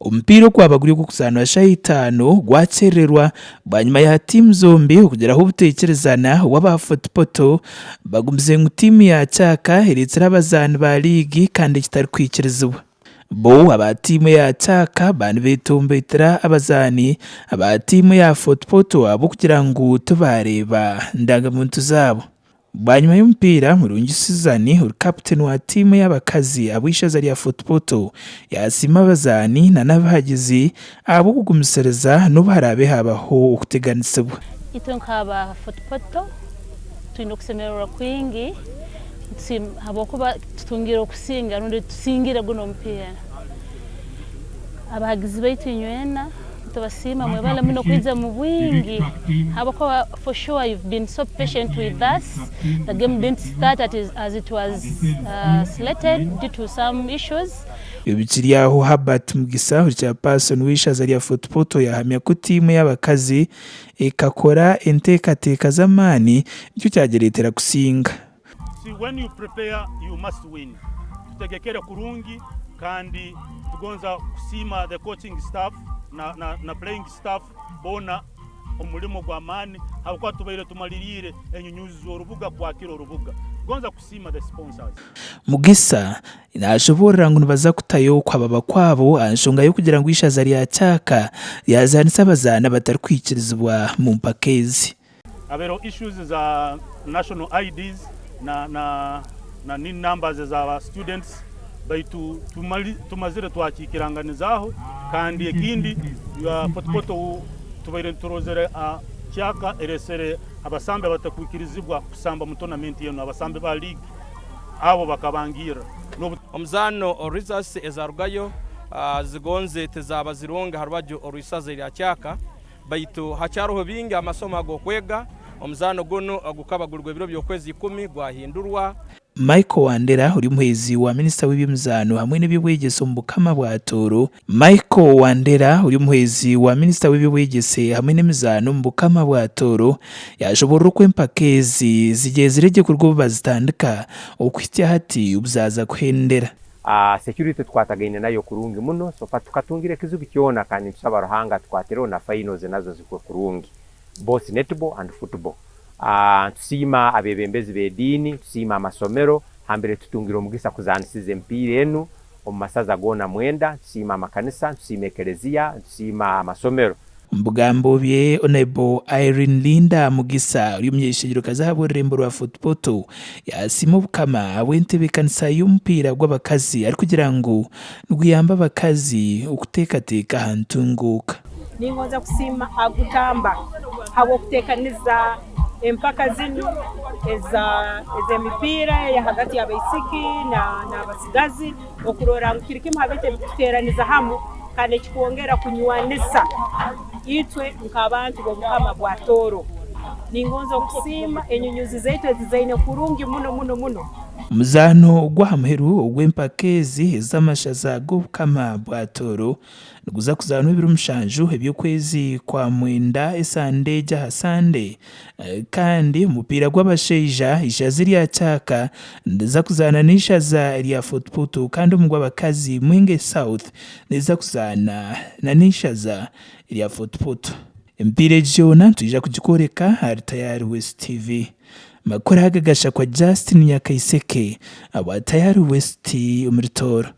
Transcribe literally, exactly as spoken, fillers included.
Omupiira ogwaba guli ogw'okuzaanwa shaaha itaano gwakyererwa, bwanyima ya tiimu zombi okugiraho obutekerezana, ow'aba Fort Portal bagumize ngu tiimu ya Kyaka ereetsire abazaani ba liigi kandi ekitari kwikirizibwa. Bo aba tiimu eya Kyaka baba nibetombeitira abazaani aba tiimu eya Fort Portal ahabw'okugira ngu tibareeba ndangamuntu zaabo. Bwanyima y'omupiira murungi, Susan, ori kapiteni wa tiimu y'abakazi ab'ishaza lya Fort Portal, yasiima abazaani na n'abahagizi ahabw'okugumisiriza n'obu haraabe habaho okuteganisibwa. Itwe nk'aba Fort Portal, twine okusemererwa kwingi, tusim-, habwokuba tutungire okusinga, rundi tusingire gunu omupiira. Abahagizi baitu inywena, tubasiima, mwebale muno kwija mu bwingi. Habwokuba, for sure, you've been so patient with us. The game didn't start at, as it was, uh, slated due to some issues. Ebikiri aho, Herbert Mugisa, ori chairperson w'ishaza lya Fort Portal, yahamya ku tiimu y'abakazi ekakora enteekateeka z'amaani, nikyo kyagireetera kusinga. See, when you prepare, you must win. Tutegekere kurungi, kandi tugonza kusiima the coaching staff na, na, na playing staff boona omulimo gw'amaani, habwokuba tubaire tumaliriire enyunyuuzi z'orubuga kwakira orubuga. Tugonza kusiima the sponsors. Mugisa nashoboorora ngu nibaza kutayo okuhaba kwabo aha nshonga y'okugira ngu ishaza lya Kyaka lyazaanisa abazaani abatarukwikirizibwa mu mpaka ezi. Habeereho issues za national I Ds na, na, na nin numbers za ba students, baitu tumali-, tumazire twakikiranganizaaho, kandi ekindi, ya, Fort Portal tubaire niturozere, ah, Kyaka eresere abasambi abatakwikirizibwa kusamba mu tournament enu, abasambi ba league abo bakabangirra. N'obu- Omuzaano, o, results ezarugayo, ah, zigonze tizaba zirungi ha rubaju orw'isaza erya Kyaka. Baitu hakyaroho bingi amasomo ag'okwega. Omuzaano gunu ogukaba guli gw'ebiro by'okwezi ikumi gwahindurwa. Michael Wandera, oli muheezi wa minisita w'eby'emizaano hamwe n'eby'obwegyese omu bukama bwa Tooro. Michael Wandera, oli muheezi wa minisita w'eby'obwegyese hamwe n'emizaano omu bukama bwa Tooro, yashoboorora oku empaka ezi zigyezire gye kuruga obu bazitandika okuhikya hati obu zaaza kuhendera. Ah, security tukwatagaine nayo kurungi muno. So far tukatungire ekizibu kyona, kandi nitusaba Ruhanga atukwatireho na finals nazo zihwe kurungi, both netball and football. Ah, ntusiima abebembezi b'ediini, ntusiima amasomero, hambere tutungire omugisa kuzaanisiza emipiira enu omu masaza goona mwenda. Ntusiima amakanisa, ntusiima ekereziya, ntusiima amasomero. Omu bugambo bwe, Honorable Irene Linda Mugisa, oli omunyeishengerokazi ahabw'orurembo rwa Fort Portal, yasiima obukama habw'entebekanisa y'omupiira gw'abakazi, arikugira ngu niguyamba abakazi okuteekateeka aha ntunguuka. Ningonza kusiima Agutamba habw'okuteekaniza empaka zinu eza, ez'emipiira eya hagati y'abaisiki na, n'abasigazi. Okurora ngu kiri kimu ha bintu ebikututeeraniza hamu, kandi ekikwongera kunywanisa itwe nk'abantu b'obukama bwa Tooro. Ningonza okusiima enyunyuzi zaitu ezizaine kurungi muno, muno, muno. Omuzaano ogw'aha muheru ogw'empaka ezi ez'amashaza g'obukama bwa Tooro niguza kuzaanwa ebiro mushanju eby'okwezi kwa mwenda, esande egi aha sande. Eh, kandi omupiira gw'abashaija, ishaza erya Kyaka niriza kuzaana n'ishaza erya Fort Portal, kandi omu gw'abakazi, Mwingi South neriza kuzaana na n'ishaza erya Fort Portal. Emipiira egi yoona nitwija kugikwoleka ahari Tayari West T V. Amakuru aga gashakwa Justin Nyakaiseke, habwa Tayari West omuri Tooro.